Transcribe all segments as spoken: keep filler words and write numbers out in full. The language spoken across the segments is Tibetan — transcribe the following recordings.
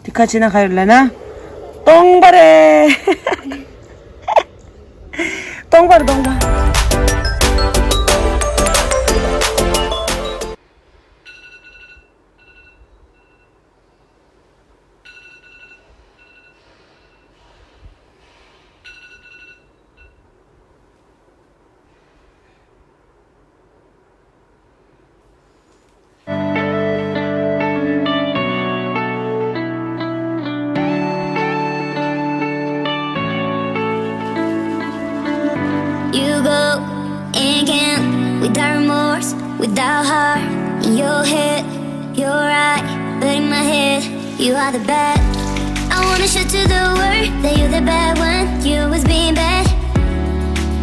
དེ་ཁ་ཕྱེ་ན་ག་རེ་ལབ་ན། སྟོང་པ་རེད། སྟོང་པར་སྟོང་པ། You go in again, without remorse, without heart. In your head, you're right, but in my head, you are the bad. I wanna show to the world that you're the bad one. You always been bad.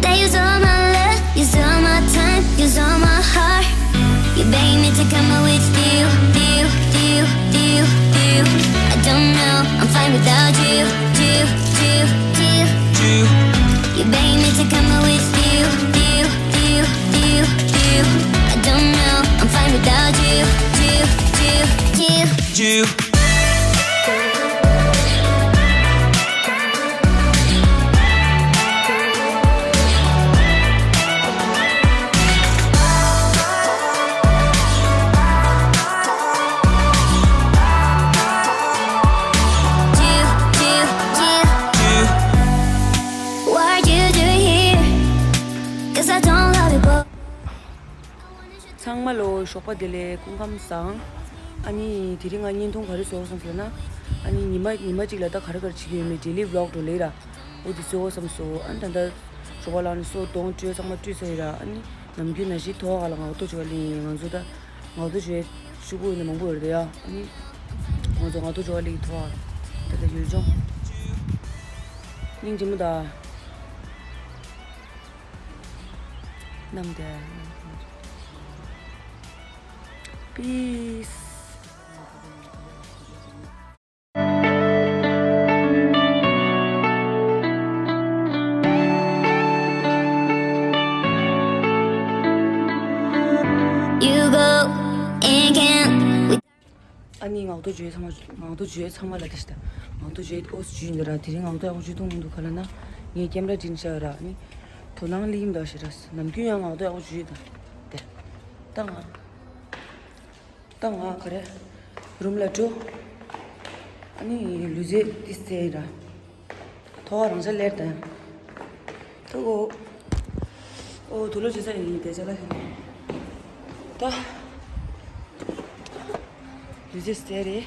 That use all my love, use all my time, use all my heart. You beg me to come out with you, you, you, you, you. I don't know, I'm fine without you, you, you, you, you. You beg me to come out with you, you, you, you, you. I don't know, I'm fine without you, you, you, you, you. What you doing here? 'Cause I don't love you, boy. ཚང་མ་ལོ་ཞོགས་པ་བདེ་ལེགས། སྐུ་ཁམས་བཟང་། ཨ་ནི་དེ་རིང་ང་བརྙན་ཐུང་ག་རེ་བཟོ་བསམ་སོང་ན། ཨ་ནི་ཉི་མ་ཉི་མ་གཅིག་ལ་ད་ག་རེ་ག་རེ་བྱེད་ཀྱི་ཡོད་མེད་ཌེ་ལི་བི་ལོག་འགྲོ་ལེ་ར། འོ་དེ་བཟོ་བསམ་སོང་། ཨ་ནི་ད་ལྟ་ཞོགས་པ་ལངས་ནས་སོ་གདོང་བཀྲུས་ཚང་མ་བཀྲུས་ཚར་ཡིན་ར། ཨ་ནི་ནམ་རྒྱུན་ནང་བཞིན་ཐོག་ཁ་ལ་ངལ་གསོ་བྱེད་པ་ལ་ཡིན། ང་ཚོ་ད་ངལ་གསོ་བྱེད་ཤུ་གུ་ཡིན་ན་མང་པོ་ཡོད་རེད་ཡ། ཨ་ནི་ང་ཚོ་ངལ་གསོ་བྱེད་པ་ལ་ཡིན་ཐོག་ཁ་ད་ལྟ་ཡུལ་ལྗོངས་སྙིང་རྗེ་མོ་ད། ནམ་དེ། Peace. You go in again. ཨ་ནི་ངག་ཐོག་བརྗོད་ཚང་མ་ངག་ཐོག་བརྗོད་ཚང་མ་ལ་དེ་ཤི་ད། ངག་ཐོག་བརྗོད་ཨོ་སི་བརྗོད་འདི་ར། དེ་རིང་ངག་ཐོག་ཡག་པོ་བརྗོད་ཐུབ་མི་འདུག་ག་ལ་ན། ངས་ཀེམ་ར་འདྲེན་བྱ་ར། ཨ་ནི་དོ་སྣང་ལེགས་མདའ་ཤི་ར། ནམ་རྒྱུན་ཡང་ངག་ཐོག་ཡག་པོ་བརྗོད་ད། དེ། ད་ང་། ད་ང་ག་རེ། རུམ་ལ་འགྲོ། ཨ་ནི་ལུས་རྩལ་ཏིས་རྩེ་ར། ཐོག་རང་ཅག་ལེར་དང་། ཐུག་གོ། ཨོ་དུ་ལོ་ཇི་ས་ཡིན་དེ་ཅག་ལ་ཧེ། ད། ལུས་རྩལ་ཟེར་རེད།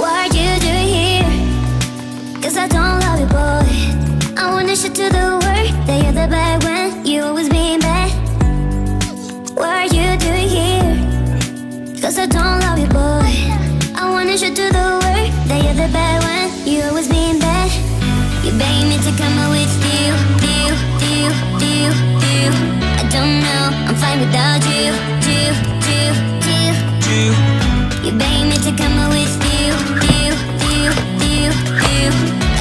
What you doing here? 'Cause I don't love you, boy. I wanna show to the world that you're the bad one. You always been bad. What are you doing here? 'Cause I don't love you, boy. I wanna show to the world that you're the bad one. You always been bad. You begging me to come out with you, you, you, you, you. I don't know, I'm fine without you, you, you, you, you. You begging me to come out with you, you, you, you, you.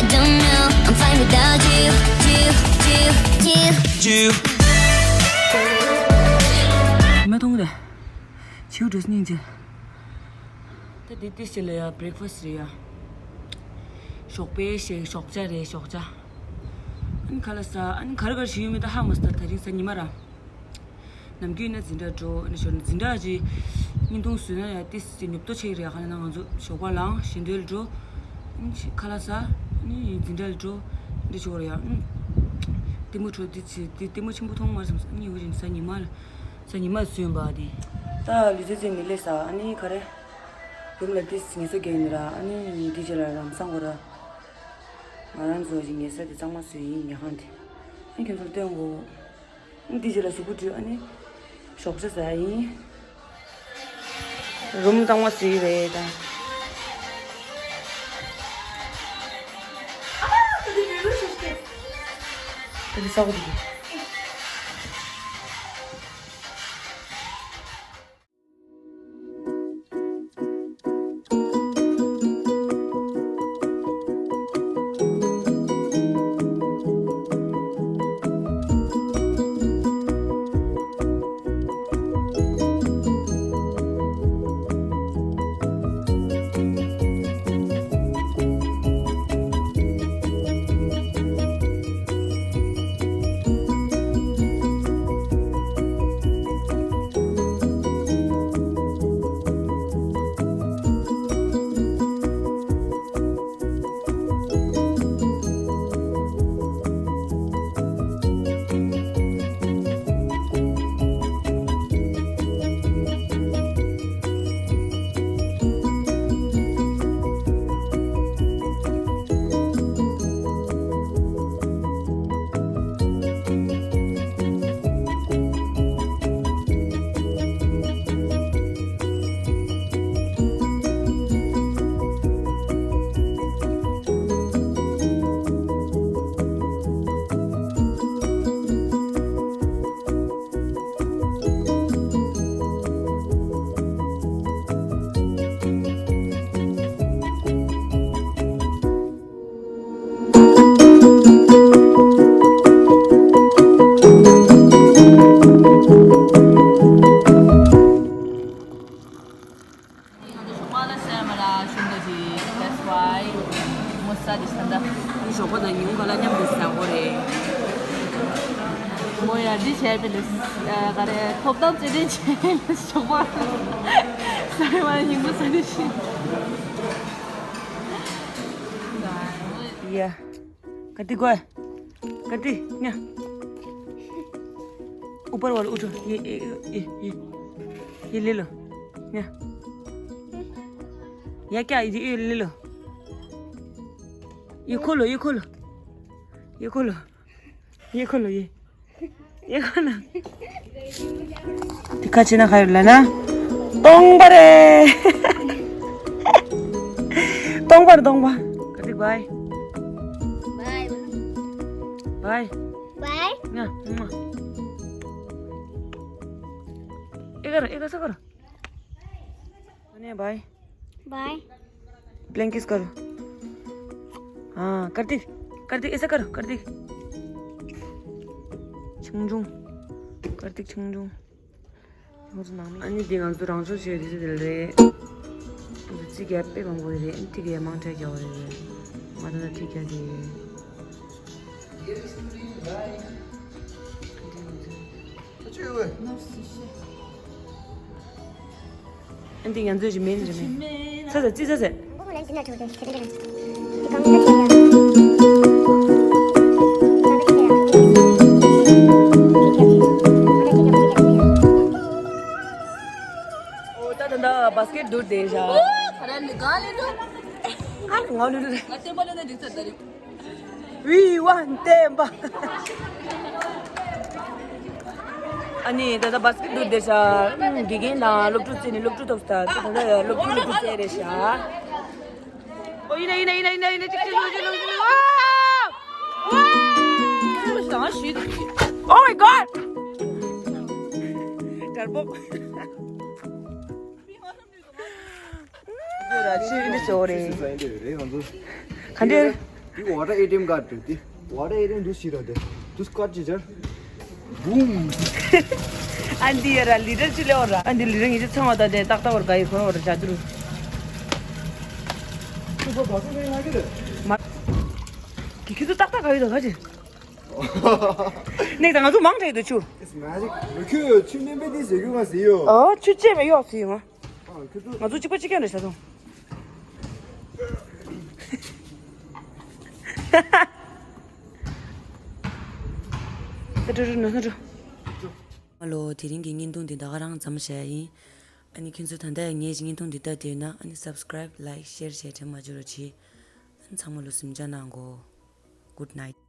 I don't know, I'm fine without you, you, you, you, you. མ་མཐོང་གི་རེད། བྱིའུ་འདྲ་སྙིང་རྗེ། ད་འདི་ཏིས་ཅི་ལ་ཡ་བྷི་རེག་ཕ་སི་རེད་ཡ། ཞོགས་པའི་ཞེ་ཞོགས་ཇ་རེད་ཞོགས་ཇ། ཨ་ནི་ཁ་ལག་ཟ། ཨ་ནི་ག་རེ་ག་རེ་བྱེད་ཡོད་མེད་ད་ཧ་མ་སོང་། ད་དེ་རིང་གཟའ་ཉི་མ་ར། ནམ་རྒྱུན་ན་འཛིན་གྲྭ་འགྲོ། ཨ་ནི་ཞོར་འཛིན་གྲྭ་ཅིག་བརྙན་ཐུང་བཟོས་ན་ཡ་ཏིས་ཅི་ཉོབ་ཏོ་ཆེ་རེད་ཡ། ཁ་ལག་ན་ང་ཚོ་ཞོགས་པ་ལངས་ཞལ་འདོན་ལ་འགྲོ། ཨ་ནི་ཁ་ལག་ཟ། ཨ་ནི་འཛིན་གྲྭ་ལ་འགྲོ། འདི་ཆོག་རེད་ཡ། ཨ་ནི་ལྟད་མོ་འགྲོ། འདི་ཆེ་འདི་ལྟད་མོ་ཆེན་པོ་མཐོང་མ་སོང་། ཨ་ནི་འོ་བཞིན་གཟའ་ཉི་མ་ལ། གཟའ་ཉི་མ་བཟོས་པ་དེ། ད་ལུས་རྩལ་རྩེད་མི་ལས་ས། ཨ་ནི་ག་རེ། རུམ་ལ་ཏིས་ངལ་གསོ་རྒྱག་ཡིན་ར། ཨ་ནི་དེ་རྗེས་ལ་རང་སང་གོ་ར། ང་རང་ཚོ་ཞིག་ཉལ་ས་དེ་གཙང་མ་བཟོས་ཡིན་ཉལ་ཁང་དེ། ཨ་ནི་ཁྱོད་ཚོར་སྟོན་གོ། ཨ་ནི་དེ་རྗེས་ལ་གཟུགས་པོ་བཀྲུས། ཨ་ནི་ཞོགས་ཇ་ཟ་ཡིན། རུམ་གཙང་མ་བཟོས་རེད་ད། འདི་ས་གོ་འདི། ང་ཚོ་ཞོགས་པ་ལ་སེམས་ལ་ཤིན་ཏུ་ཅིག that's why མོ་ས་དེ་ས་ད། ཞོགས་པ་དང་ཉིན་གུང་ཁ་ལག་མཉམ་དུ་ཟ་དགོས་རེད། མོ་ཡ་འདི་བྱས་པས་ལ་ག་རེ་ཐོབ་ཐང་རྩོད་ལེན་བྱས་ལ་ཞོགས་པ་ཟ་བ་ཉིན་གུང་ས་དེ་ཤི། ཡ། ག་དི་གོ། ག་དི་ཉ། ऊपर वाला उठो। ये ये ये ये ये ले लो। न्या। या क्या? ये ये ले लो। ये खोलो, ये खोलो। ये खोलो। ये खोलो, ये। ये खोलो। དེ་ཁ་ཕྱེ་ན་ཁ་ཡོད་ལ་ན། སྟོང་པ་རེད། སྟོང་པ་རེད། སྟོང་པ། ག་དི་བའི། བའི། བའི། ང་། ཨེ་ག་ར་ཨེ་ག་ས་ག་ར། बाय। बाय। प्लैंक किस करो। हाँ, कार्तिक, कार्तिक, ऐसा करो, कार्तिक। छुंगजुंग, कार्तिक छुंगजुंग। अनि दि ང་ཚོ་རང་སྦྱོང་བྱས་དུས་ཚོད་དེ་རེད། ང་ཚོ་ཚིག་རྒྱག་དཔེ་མང་པོ་ཡོད་རེད། ཨ་ནི་ཐིག་རྒྱག་མང་དྲགས་རྒྱག་པ་རེད། ང་ཚོ་ད་ཐིག་རྒྱག་དེ། ཨ་འདི་ང་ཚོའི་རི་མེན་རི་མེན། ཚ་ཚ་ཙི་ཚ་ཚ། ཨོ་ད་ད་ད་བཱ་སི་ཀེ་ཊི་འདུག་དེ་ཤ། ཁ་ར་ནི་ག་ལེ་འདུག་ང་ལུ་ལུ་རེད། ང་ལྟད་མོ་ལོ་ན་འགྲིག་ཚར་ད་རེད། We want them back. ཨ་ནི་ད་ལྟ་བཱ་སི་ཀེ་ཊི་འདུག་བསྡད་ཤག་དགེ་རྒན་དང་སློབ་ཕྲུག་བརྩེ་ནས་སློབ་ཕྲུག་ཐོབ་ས། ད་ལྟ་སློབ་ཕྲུག་སློབ་ཕྲུག་བརྩེ་རེད་ཤག་ཨོ་ཡིན་ན་ཡིན་ན་ཡིན་ན་ཡིན་ན་ཅིག་ཅིག་ལོ་ཅིག་ལོ་ཅིག་ལོ། Oh my god. དྲང་པོ། འདི་ར་ཆུ་འདི་ཆུ་རེད། ག་འདྲ། འདི་water A T M card འདི་water A T M འདུག་ཞིག་ར་འདི་འདུག་སྐར་ཅི་ཅར། Boom. ཨ་འདི་ཡ་ར་ལི་ཊར་ཅི་ལེ་འོ་ར། ཨ་འདི་ལི་ཊར་ངེད་ཅི་ཚང་བ་ད་དེ་ཏག་ཏག་འོ་ར་ག་ཡི་ཁོ་འོ་ར་ཇ་དུ་རུ། མ། གི་ཁྱི་ཚོ་ཏག་ཏག་ག་ཡི་དོ་ག་ཅི། ནེག་ད་ང་ཚོ་མང་དྲགས་ཡོད་དོ་ཆུ། It's magic. ཁྱོད་ཆུ་མིན་པའི་དེ་ཟེར་རྒྱུ་ང་ཟེར་ཡོད། ཨོ་ཆུ་ཅེ་མེ་ཡོག་ཟེར་ཡོང་ང་། ང་ཚོ་གཅིག་པ་གཅིག་རྐྱང་རེད་ཤག་ཚོ། ཧ་ལོ། དེ་རིང་གི་བརྙན་ཐུང་འདི་ད་ག་རང་མཚམས་བཞག་ཡིན། ཨ་ནི་ཁྱེད་ཚོ་ད་ལྟ་ངའི་བརྙན་ཐུང་འདི་ལྟ་དེ་ན་ཨ་ནི་subscribe, like, share བྱས་དྲན་མ་བརྗེད་རོགས་གྱིས། ཨ་ནི་ཚང་མ་ལོ་གཟིམ་འཇག་གནང་གོ། Good night.